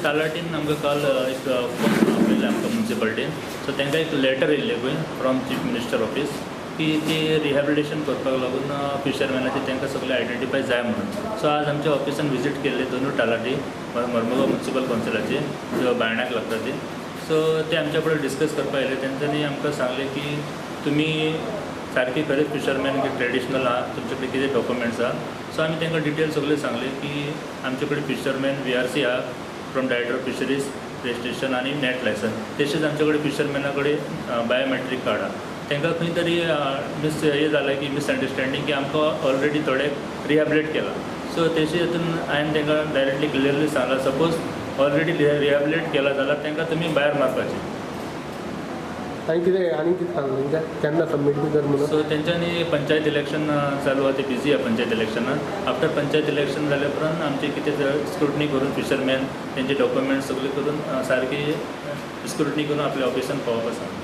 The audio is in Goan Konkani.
तलाटीन आमकां काल एक फोन आपयल्ले आमकां मुन्सिपालिटीन. सो तांकां एक लेटर येयल्लें पळय फ्रॉम चीफ मिनिस्टर ऑफीस की ती रिहेबिलिटेशन करपाक लागून फिशरमॅनाचे तांकां सगळे आयडेंटिफाय जाय म्हणून. सो आज आमच्या ऑफिसान विजीट केल्ले दोनूय तलाटी मर्मुगांव मुन्सिपल कावन्सिलाचे जो बायणाक लागता ते. सो ते आमच्या कडेन डिस्कस करपाक आयले. तेंच्यांनी आमकां सांगलें की तुमी सारकी खरेंच फिशरमॅन की ट्रेडिशनल आहा, तुमचे कडेन कितें डॉक्युमेंट्स आहा. सो आमी तांकां डिटेल सगळें सांगलें की आमचे कडेन फिशरमॅन VRC आहा from director of fisheries registration आनी नॅट लायसन्स. तशेंच आमचे कडेन फिशरमॅना कडेन बायोमॅट्रीक कार्ड आहा. तांकां खंय तरी मिस हें जालें की मिसअंडरस्टँडींग की आमकां ऑलरेडी थोडे रिहेबिलिट केलां. सो तेजे हितून हांवें तांकां डायरेक्टली क्लियरली सांगलां, सपोज ऑलरेडी रिहेबिलिट केलां जाल्यार तांकां तुमी भायर मारपाचें. आनी कितें आनी कितें सांगलें तेंच्या केन्ना सबमीट बी कर म्हणून? सो तेंच्यांनी पंचायत इलेक्शन चालू आहा, ते बिजी आहा पंचायत इलेक्शनान. आफ्टर पंचायत इलेक्शन जाल्या उपरांत आमचे कितें स्क्रुटनी करून फिशरमॅन तेंचे डॉक्युमेंट्स सगळे करून सारकी स्क्रुटनी करून आपल्या ऑफिसान पावोवपा सांगलें.